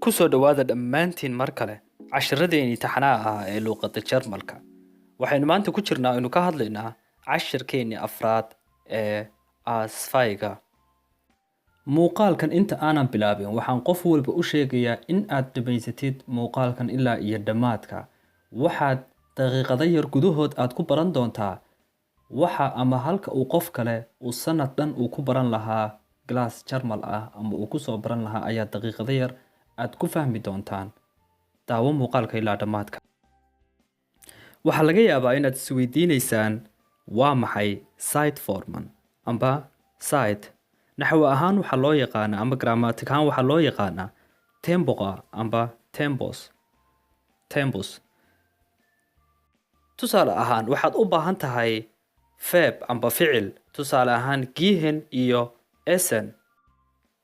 Ku soo dhowaada dhammaantiin mar kale cashiradeenii taxanaha ahaa ee luuqadda Jarmalka. Waxaynu maanta ku jirnaa aynu ka hadlaynaa cashirkeennii afraad ee A2-ga. Muuqaalkan inta aanan bilaabin, waxaan qof walba u sheegayaa in aad dhamaysatid muuqaalkan ilaa iyo dhammaadka. Waxaad daqiiqado yar gudahood aad ku baran doontaa waxa ama halka uu qof kale uu sanad dhan uu ku baran lahaa class Jarmal ah ama uu kusoo baran lahaa ayaa daqiiqado yar aad ku fahmi doontaan. Daawo muuqaalka ilaa dhammaadka. Waxaa laga yaabaa inaad isweydiineysaan, waa maxay Zeitformen amba Zeit? Naxwo ahaan waxaa loo yaqaanaa ama Grammatik ahaan waxaa loo yaqaanaa Tempora amba Tempus. Tempus. Tusaale ahaan, waxaad u baahan tahay verb amba ficil, tusaale ahaan gehen iyo essen.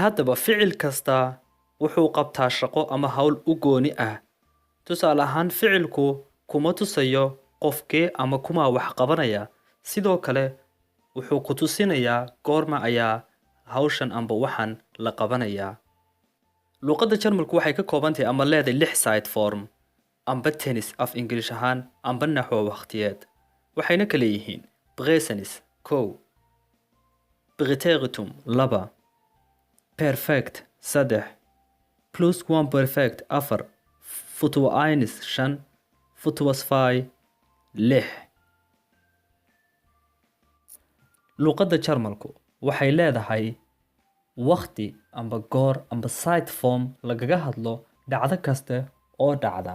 Haddaba ficil kasta wuxuu qabtaa shaqo ama hawl u gooni ah. Tusaale ahaan, ficilku kuma tusayo qofkee ama kumaa wax qabanaya. Sidoo kale wuxuu ku tusinayaa goorma ayaa hawshan amba waxan la qabanayaa. Luuqadda Jarmalku waxay ka kooban tahay ama leedahay lix Zeitform amba tense af English ahaan amba naxwo waqtiyeed. Waxayna kala yihiin Präsens 1, Präteritum 2, Perfekt 3, Plusquamperfekt 4, Futur eins 5, Futur zwei 6. Luuqadda Jarmalku waxay leedahay waqti amba goor amba Zeitform lagaga hadlo dhacdo kasta oo dhacda.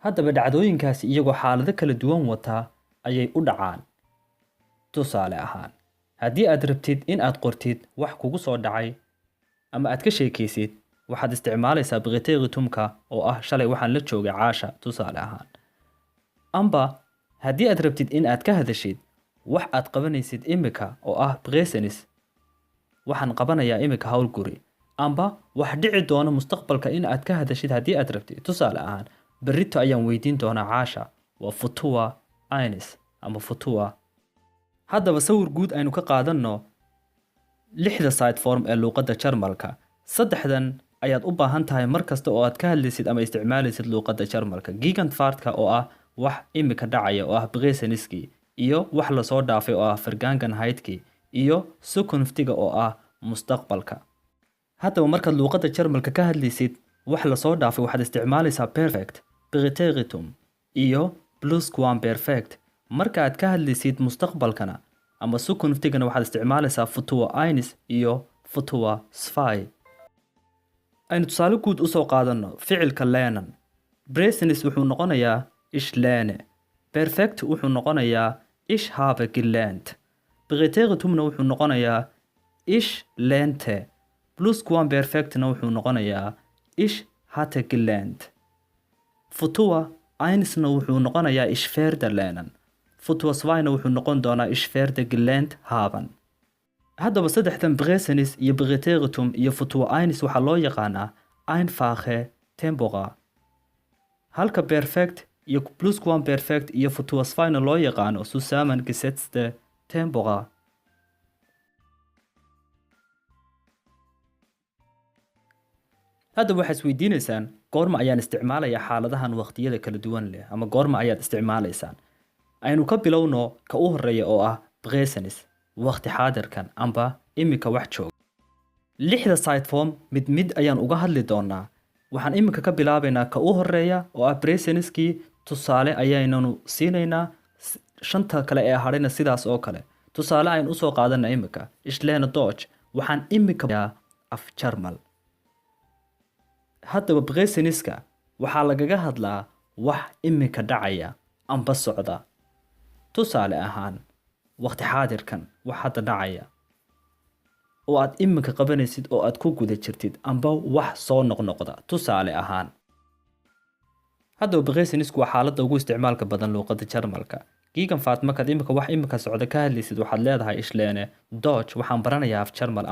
Haddaba dhacdooyinkaasi iyagoo xaalado kala duwan wata ayay u dhacaan. Tusaale ahaan, haddii aad rabtid in aad qortid wax kugu soo dhacay ama aad ka sheekaysid, waxaad isticmaalaysaa Präteritumka oo ah shalay waxaan la joogay Caasha, tusaale ahaan. Amba haddii aad rabtid in aad ka hadashid wax aad qabanaysid imika oo ah Präsens, waxaan qabanayaa imika hawl guri, amba wax dhici doona mustaqbalka in aad ka hadashid haddii aad rabtid, tusaale ahaan berrito ayaan weydiin doonaa Caasha, waa Futur eins ama Futur. Haddaba sawir guud aynu ka qaadanno lixda Zeitform ee luuqadda Jarmalka. Saddexdan ayaad u baahan tahay mar kasta oo aad ka hadlaysid ama isticmaalaysid luuqadda Jarmalka: Gegenwartka oo ah wax imika dhacaya oo ah Präsenskii, iyo wax lasoo dhaafay oo ah Vergangenheitkii, iyo Zukunftiga oo ah mustaqbalka. Haddaba markaad luuqadda Jarmalka ka hadlaysid wax lasoo dhaafay, waxaad isticmaalaysaa Perfekt, Präteritum iyo Plusquamperfekt. Marka aad ka hadlaysid mustaqbalkana ama Zukunftigana, waxaad isticmaalaysaa Futur eins iyo Futur zwei. Aynu tusaale guud usoo qaadanno ficilka lernen. Präsens wuxuu noqonayaa ich lerne, Perfekt wuxuu noqonayaa ich habe gelernt, Präteritumna wuxuu noqonayaa ich lernte, Plusquamperfektna wuxuu noqonayaa ich hatte gelernt. Futur einsna wuxuu noqonayaa ich werde lernen, Futur zweina wuxuu noqon doonaa ich werde gelernt haben. Haddaba saddexdan, Präsens iyo Präteritum iyo Futur eins, waxaa loo yaqaanaa einfache Tempora, halka Perfekt iyo Plusquamperfekt iyo Futur zweina loo yaqaano zusammengesetzte Tempora. Haddaba waxaad isweydiineysaan, goorma ayaan isticmaalayaa xaaladahan waqtiyada kala duwan leh ama goorma ayaad isticmaalaysaan? Aynu ka bilowno ka u horeeya oo ah Präsens, waqti xaadirkan amba imika wax jooga. Lixda Zeitform mid mid ayaan uga hadli doonaa. Waxaan iminka ka bilaabaynaa ka u horeeya oo ah Präsenskii. Tusaale ayaynanu siinaynaa, shanta kale ee hadhayna sidaas oo kale. Tusaale aynu usoo qaadana imika: Ich lerne Deutsch, waxaan imika af Jarmal. Haddaba Präsenska waxaa lagaga hadlaa wax imika dhacaya amba socda. Tusaale ahaan, waqti xaadirkan wax hadda dhacaya oo aad iminka qabanaysid oo aad ku guda jirtid, amba wax soo noqnoqda, tusaale ahaan. Haddaba Präsensku waa xaaladda ugu isticmaalka badan luuqadda Jarmalka. Gegenwart, markaad imika wax imika socda ka hadlaysid, waxaad leedahay ich lerne Deutsch, waxaan baranayaa af Jarmal,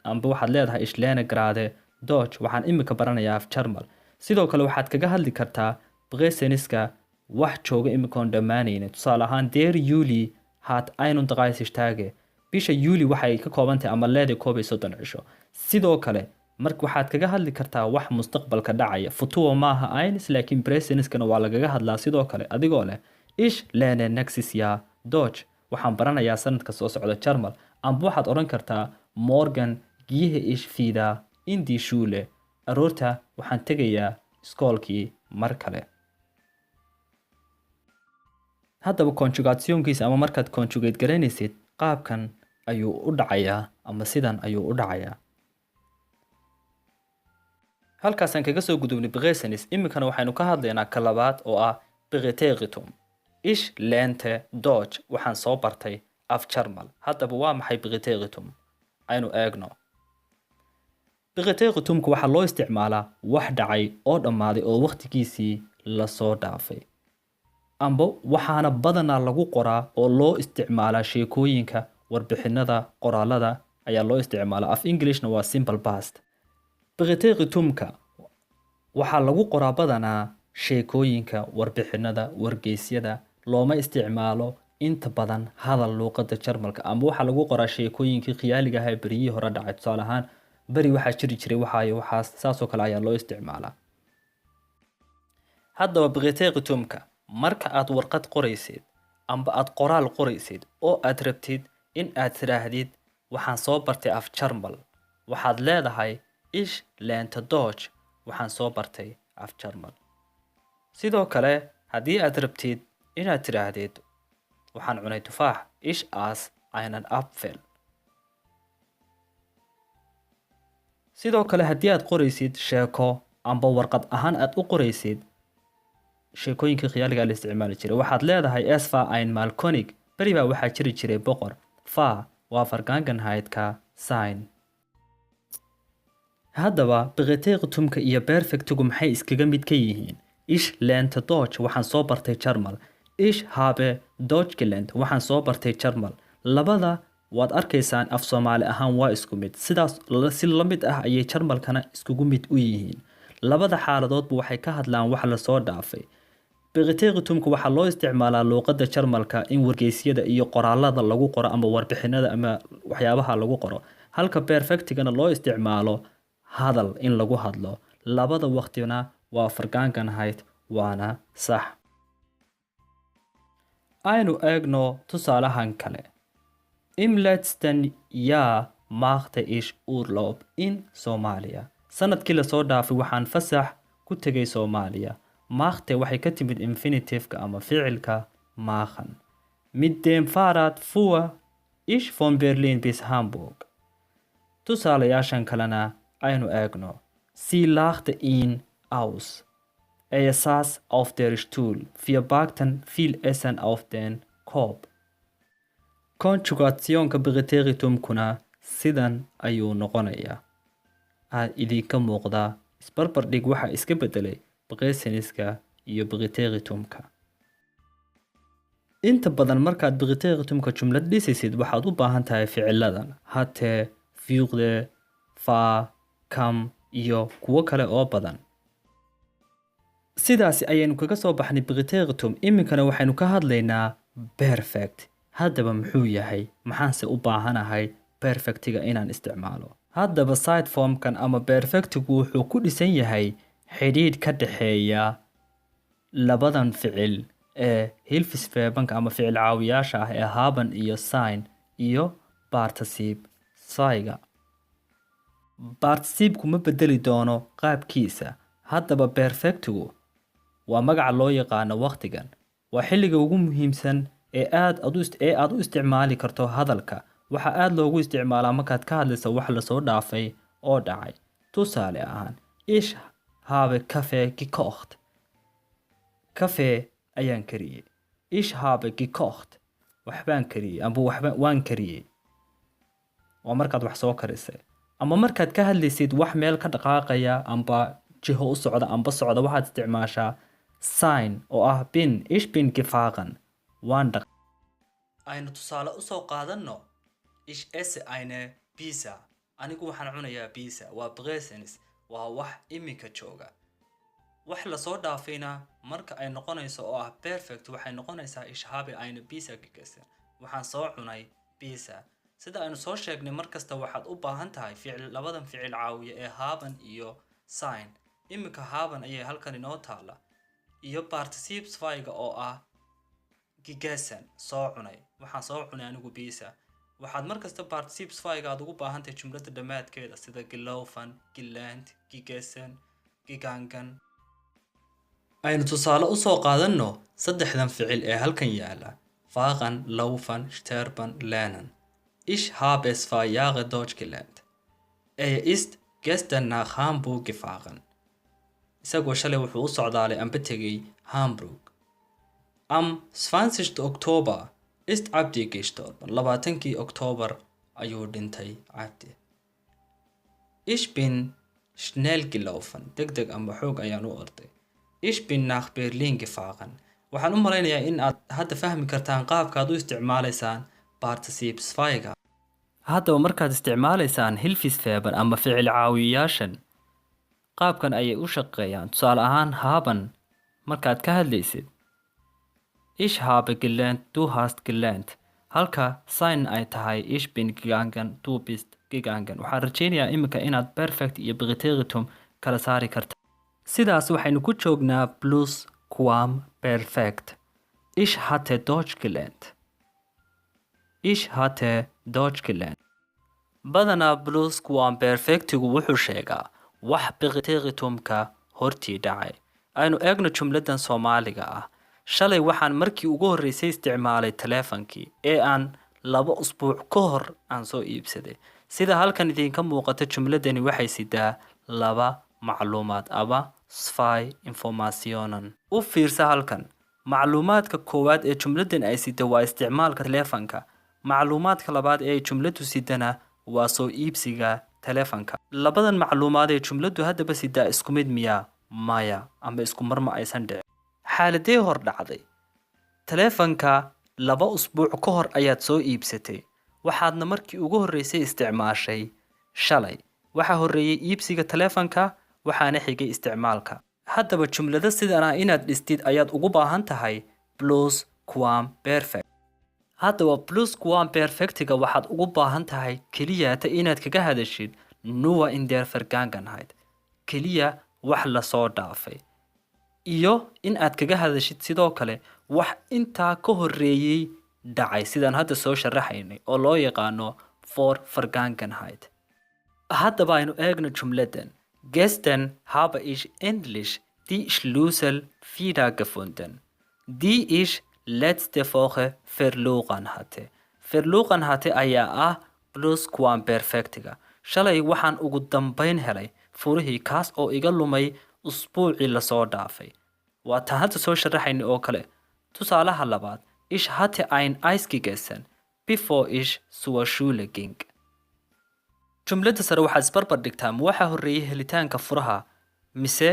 amba waxaad leedahay ich lerne gerade Deutsch, waxaan imika baranayaa af Jarmal. Sidoo kale waxaad kaga hadli kartaa Präsenska wax jooga imikoon dhammaanaynin. Tusaale ahaan, der Juli hat 31 Tage, bisha Juli waxay ka kooban tahay ama leedahay 31 cisho. Sidoo kale Marka waxaad kaga hadli kartaa wax mustaqbalka dhacaya. Futur maaha eins, laakiin Präsenskana waa lagaga hadlaa sidoo kale, adigoo leh "Ich lerne nächstes Jahr Deutsch", waxaan baranayaa sanadka soo socda Jarmal. Amba waxaad odhan kartaa "Morgen gehe ich wieder in die Schule", aroorta waxaan tegayaa iskoolkii mar kale. Haddaba Konjugationkiisa ama markaad conjugate garaynaysid, qaabkan ayuu u dhacayaa ama sidan ayuu u dhacayaa. Halkaasaan kaga soo gudubnay Präsens. Iminkana waxaynu ka hadlaynaa ka labaad oo ah Präteritum. "Ich lernte Deutsch", waxaan soo bartay af Jarmal. Haddaba waa maxay Präteritum? Aynu eegno. Präteritumka waxaa loo isticmaalaa wax dhacay oo dhammaaday oo wakhtigiisii lasoo dhaafay, amba waxaana badanaa lagu qoraa oo loo isticmaalaa sheekooyinka, warbixinada, qoraalada ayaa loo isticmaalaa. Af Englishna waa simple past. Präteritumka waxaa lagu qoraa badanaa sheekooyinka, warbixinada, wargeysyada. Looma isticmaalo inta badan hadal luuqada Jarmalka. Ama waxaa lagu qoraa sheekooyinkii khiyaaliga ahaa ee beryihii hore dhacay. Tusaale ahaan, beri waxaa jiri jiray waxaayo waxaas, saasoo kale ayaa loo isticmaalaa. Haddaba Präteritumka marka aad warqad qoraysid amba aad qoraal qoraysid oo aad rabtid in aad tidhaahdid "Waxaan soo bartay af Jarmal", waxaad leedahay "Ich lernte Deutsch", waxaan soo bartay af Jarmal. Sidoo kale haddii aad rabtid inaad tidhaahdid "Waxaan cunay tufaax", "Ich aß einen Apfel". Sidoo kale haddii aad qoraysid sheeko amba warqad ahaan aad u qoraysid, sheekooyinkii khiyaaliga la isticmaali jiray, waxaad leedahay "Es war einmal König", beri baa waxaa jiri jiray boqor. War waa Vergangenheit-ka sein. Haddaba Präteritumka iyo Perfektigu maxay iskaga mid ka yihiin? "Ich lernte Deutsch", waxaan soo bartay Jarmal. "Ich habe Deutsch gelernt", waxaan soo bartay Jarmal. Labada waad arkaysaan, af Soomaali ahaan waa isku mid. Sidaas si la mid ah ayay Jarmalkana iskugu mid u yihiin. Labada xaaladoodba waxay ka hadlaan wax lasoo dhaafay. Präteritumka waxaa loo isticmaalaa luuqadda Jarmalka in wargeysyada iyo qoraalada lagu qoro ama warbixinada ama waxyaabaha lagu qoro, halka Perfektigana loo isticmaalo hadal in lagu hadlo. Labada waqtina waa Vergangenheit, waana sax. Aynu eegno tusaalahan kale. "Im letzten Jahr machte ich Urlaub in Somalia." Sanadkii lasoo dhaafay waxaan fasax ku tegay Soomaaliya. Machte waxay ka timid infinitiveka ama ficilka machen. "Mit dem Fahrrad fuhr ich von Berlin bis Hamburg." Tusaalayaashan kalena aynu eegno. "Sie lachte ihn aus. Er saß auf der Stuhl. Wir packten viel Essen auf den Korb." Konjugationka Präteritumkuna sidan ayuu noqonayaa. Aad idinka muuqdaa isbarbardhig waxa iska bedelay Präsenska iyo Präteritumka. Inta badan markaad Präteritumka jumlad dhisaysid, waxaad u baahan tahay ficiladan hatte, wurde, war, kam iyo kuwo kale oo badan. Sidaasi ayaynu kaga soo baxnay Präteritum. Iminkana waxaynu ka hadlaynaa Perfekt. Haddaba muxuu yahay? Maxaanse u baahanahay Perfektiga inaan isticmaalo? Haddaba Zeitformkan ama Perfektigu wuxuu ku dhisan yahay xidhiidh ka dhexeeya labadan ficil ee Hilfsverbenka ama ficil caawiyaasha ah ee haben iyo sein iyo Partizip zweiga. Partizipku ma bedeli doono qaabkiisa. Haddaba Perfektigu waa magaca loo yaqaano waqtigan. Waa xilliga ugu muhiimsan ee aad u isticmaali karto hadalka. Waxaa aad loogu isticmaalaa markaad ka hadlayso wax lasoo dhaafay oo dhacay. Tusaale ahaan, "Ich habe Kaffee gekocht", Kaffee ayaan kariyey. "Ich habe gekocht", waxbaan kariyey amba waxba waan kariyey. Waa markaad wax soo karisay ama markaad ka hadlaysid wax meel ka dhaqaaqaya amba jiho u socda amba socda, waxaad isticmaashaa sein oo ah bin. "Ich bin gefahren", waan dhaq. Aynu tusaale usoo qaadanno. "Ich esse eine Pizza", anigu waxaan cunayaa pizza. Waa Präsens, waa wax iminka jooga. Wax lasoo dhaafayna marka ay noqonayso oo ah Perfekt, waxay noqonaysaa "Ich habe eine Pizza gegessen", waxaan soo cunay pizza. Sida aynu soo sheegnay, mar kasta waxaad u baahan tahay ficil, labadan ficil caawiya ee haben iyo sein. Iminka haben ayay halkan inoo taala iyo Partizip zwei-ga oo ah gegessen, soo cunay. Waxaan soo cunay anigu Pizza. Waxaad mar kasta Partizip zwei-ga aad ugu baahan tahay jumladda dhammaadkeeda, sida gelaufen, gelernt, gegessen, gegangen. Aynu tusaale usoo qaadanno saddexdan ficil ee halkan yaala: fahren, laufen, sterben, lernen. Ich habe 2 Jahre Deutsch gelernt. Er ist gestern nach Hamburg gefahren. Isagoo shalay wuxuu u socdaalay amba tegay Hamburg. Am 20. Oktober ist Abdi gestorben. 20-kii Oktoobar ayuu dhintay Cabdi. Ich bin schnell gelaufen. Deg deg amba xoog ayaan u orday. Ich bin nach Berlin gefahren. Waxaan u malaynayaa in aad hadda fahmi kartaan qaabka aad u isticmaalaysaan Partizip zwei-ga. Haddaba markaad isticmaalaysaan Hilfsverben ama ficil caawiyayaashan, qaabkan ayay u shaqeeyaan. Tusaale ahaan, haben markaad ka hadlaysid, ich habe gelernt, du hast gelernt, halka sein ay tahay ich bin gegangen, du bist gegangen. Waxaan rajaynayaa iminka inaad Perfekt iyo Präteritum kala saari karta. Sidaas waxaynu ku joognaa Plusquamperfekt. Ich hatte Deutsch gelernt. Ich hatte Deutsch gelernt. Badanaa Plusquamperfektigu wuxuu sheegaa wax Präteritumka hortii dhacay. Aynu eegno jumladan Soomaaliga ah: Shalay waxaan markii ugu horreysay isticmaalay taleefankii ee aan 2 usbuuc ka hor aan soo iibsaday. Sida halkan idinka muuqata, jumladani waxay sidaa laba macluumaad ama zwei Informationen. U fiirsa halkan: macluumaadka koowaad ee jumladan ay sida waa isticmaalka taleefanka, macluumaadka labaad ee ay jumladu sidana waa soo iibsiga taleefanka. Labadan macluumaad ee jumladu haddaba sidaa isku mid miyaa? Maya, ama isku mar ma aysan dhicin. Xaaladee hor dhacday? Taleefanka 2 usbuuc ka hor ayaad soo iibsatay, waxaadna markii ugu horreysay isticmaashay shalay. Waxaa horreeyey iibsiga taleefanka, waxaana xigay isticmaalka. Haddaba jumlado sidan ah inaad dhistid ayaad ugu baahan tahay Plusquamperfekt. Haddaba Plusquamperfektiga waxaad ugu baahan tahay keliyata inaad kaga hadashid nur in der Vergangenheit, keliya wax lasoo dhaafay, iyo in aad kaga hadashid sidoo kale wax intaa ka horreeyey dhacay, sidaan hadda soo sharaxaynay oo loo yaqaano Vor-Vergangenheit. Haddaba aynu eegno jumladan: Gestern habe ich endlich die Schlüssel wiedergefunden, die ich letzte Woche verloren hatte. Verloren hatte ayaa ah Plusquamperfektiga. Shalay waxaan ugu dambayn helay furihii kaas oo iga lumay usbuucii lasoo dhaafay. Waa taan hadda soo sharaxaynay oo kale. Tusaalaha labaad: Ich hatte ein Eis gegessen, bevor ich zur Schule ging. Jumladda sare waxaad isbarbar dhigtaa: ma waxaa horreeyey helitaanka furaha mise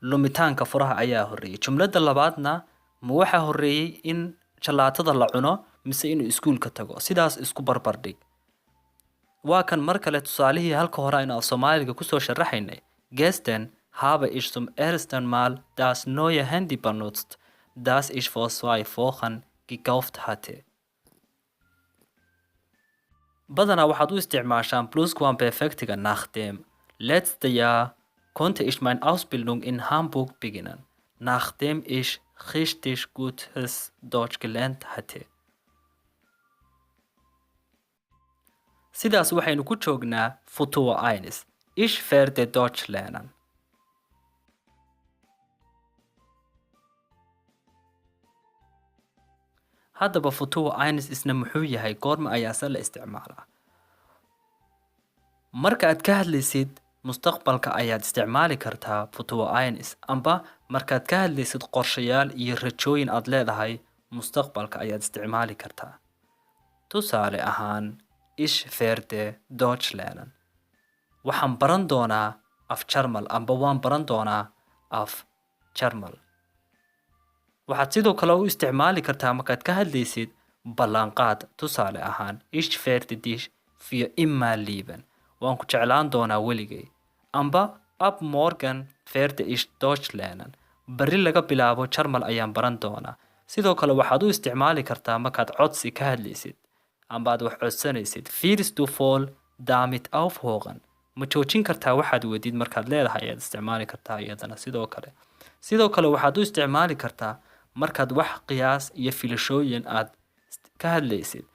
lumitaanka furaha ayaa horreeyey? Jumladda labaadna, ma waxaa horreeyey in jalaatada la cuno mise inuu iskuulka tago? Sidaas isku barbar dhig. Waa kan mar kale tusaalihii halka hore aynu af Soomaaliga kusoo sharaxaynay: Gestern habe ich zum ersten Mal das neue Handy benutzt, das ich vor 2 Wochen gekauft hatte. Badanaa waxaad u isticmaashaan Plusquamperfektiga nachdem. Letztes Jahr konnte ich meine Ausbildung in Hamburg beginnen, nachdem ich richtig gutes Deutsch gelernt hatte. Sidaas waxaynu ku joognaa Futur eins. Ich werde Deutsch lernen. Haddaba Futur eins isna muxuu yahay? Goorma ayaase la isticmaalaa? Marka aad ka hadlaysid mustaqbalka ayaad isticmaali kartaa Futur eins, amba markaad ka hadlaysid qorshayaal iyo rajooyin aad leedahay mustaqbalka ayaad isticmaali kartaa. Tusaale ahaan, Ich werde Deutsch lernen. Waxaan baran doonaa af Jarmal amba waan baran doonaa af Jarmal. Waxaad sidoo kale u isticmaali kartaa markaad ka hadlaysid ballanqaad. Tusaale ahaan, Ich werde dich für immer lieben. Waan ku jeclaan doonaa weligay. Amba ab morgen werde ich Deutsch lernen. Berri laga bilaabo Jarmal ayaan baran doonaa. Sidoo kale waxaad u isticmaali kartaa markaad codsi ka hadlaysid. Amba aad wax codsanaysid. Wirst du wohl damit aufhören? Ma joojin kartaa waxaad wadid markaad leedahay ayaad isticmaali kartaa iyadana sidoo kale. Sidoo kale waxaad u isticmaali kartaa markaad wax qiyaas iyo filashooyin aad ka hadlaysid.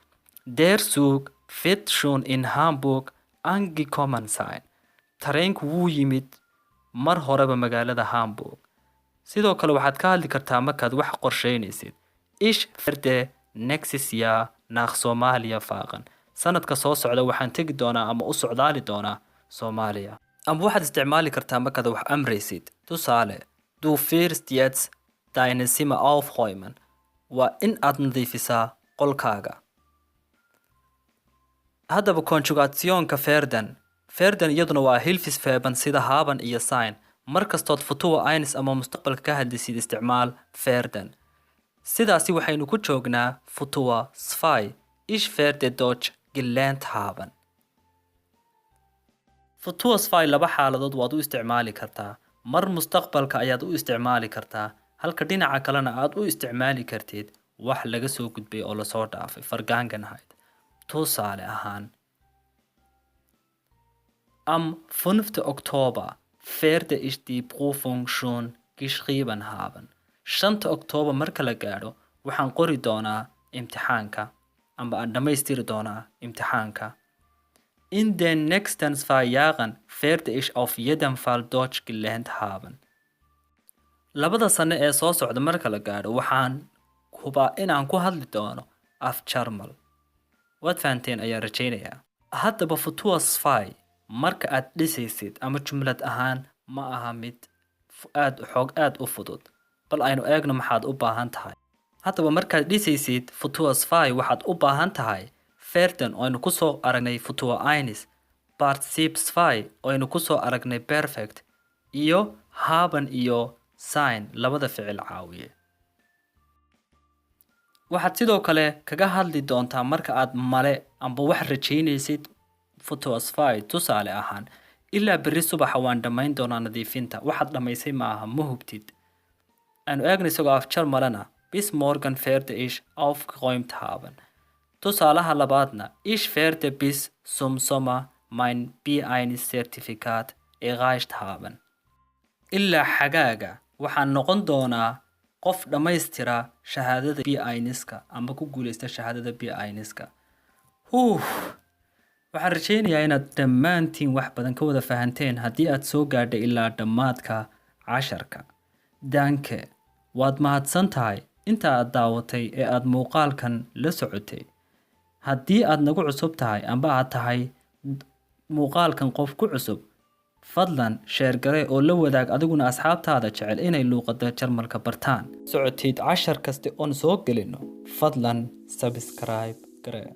Der Zug wird schon in Hamburg angekommen sein. Tareenku wuu yimid mar horeba magaalada Hamburg. Sidoo kale waxaad ka hadli kartaa markaad wax qorsheynaysid. Ich werde nächstes Jahr nach Somalia fahren. Sanadka soo socda waxaan tegi doonaa ama u socdaali doonaa Soomaaliya. Ama waxaad isticmaali kartaa markaad wax amraysid. Tusaale, du wirst jetzt deine Zimmer aufräumen. Waa in aad nadiifisaa qolkaaga. Haddaba Konjugationka werden. Werden iyaduna waa Hilfsverben sida haben iyo sein. Mar kastood Futur eins ama mustaqbalka ka hadlaysid, isticmaal werden. Sidaasi waxaynu ku joognaa Futur zwei. Ich werde Deutsch gelernt haben. Futur zwei laba xaaladood waad u isticmaali kartaa. Mar mustaqbalka ayaad u isticmaali kartaa, halka dhinaca kalena aad u isticmaali kartid wax laga soo gudbay oo lasoo dhaafay, Vergangenheit. Tusaale ahaan, am 5. Oktober werde ich die Prüfung schon geschrieben haben. 5 Oktoobar marka la gaadho waxaan qori doonaa imtixaanka amba aan dhammaystiri doonaa imtixaanka. In den nächsten 2 Jahren werde ich auf jeden Fall Deutsch gelernt haben. 2da sano ee soo socda marka la gaadho waxaan hubaa inaan ku hadli doono af Jarmal. Waad fahanteen ayaan rajaynayaa. Haddaba Futur zwei marka aad dhisaysid ama jumlad ahaan ma aha mid aad xoog aad u fudud. Bal aynu eegno maxaad u baahan tahay. Haddaba markaad dhisaysid Futur zwei waxaad u baahan tahay werden oo aynu kusoo aragnay Futur eins, Partizip zwei oo aynu kusoo aragnay Perfekt, iyo haben iyo sein, labada ficil caawiye. Waxaad sidoo kale kaga hadli doontaa marka aad male amba wax rajaynaysid Futur zwei. Tusaale ahaan, ilaa berri subaxa waan dhammayn doonaa nadiifinta. Waxaad dhammaysay maaha, ma hubtid. Aanu eegno isagoo af Jarmalana. Bis morgen werde ich aufgeräumt haben. Tusaalaha labaadna, ich werde bis zum Sommer mein B1 Zertifikat erreicht haben. Ilaa xagaaga waxaan noqon doonaa qof dhammaystira shahaadada B1-ka ama ku guuleysta shahaadada B1-ka. Huh. Waxaan rajaynayaa inaad dhammaantiin wax badan ka wada fahanteen haddii aad soo gaadhay ilaa dhammaadka casharka. Danke, waad mahadsan tahay inta aad daawatay ee aad muuqaalkan la socotay. Haddii aad nagu cusub tahay amba aad tahay muuqaalkan qof ku cusub, fadlan share garee oo la wadaag adiguna asxaabtaada jecel inay luuqadda Jarmalka bartaan. Socotid cashar kasta oon soo gelino, fadlan subscribe garee.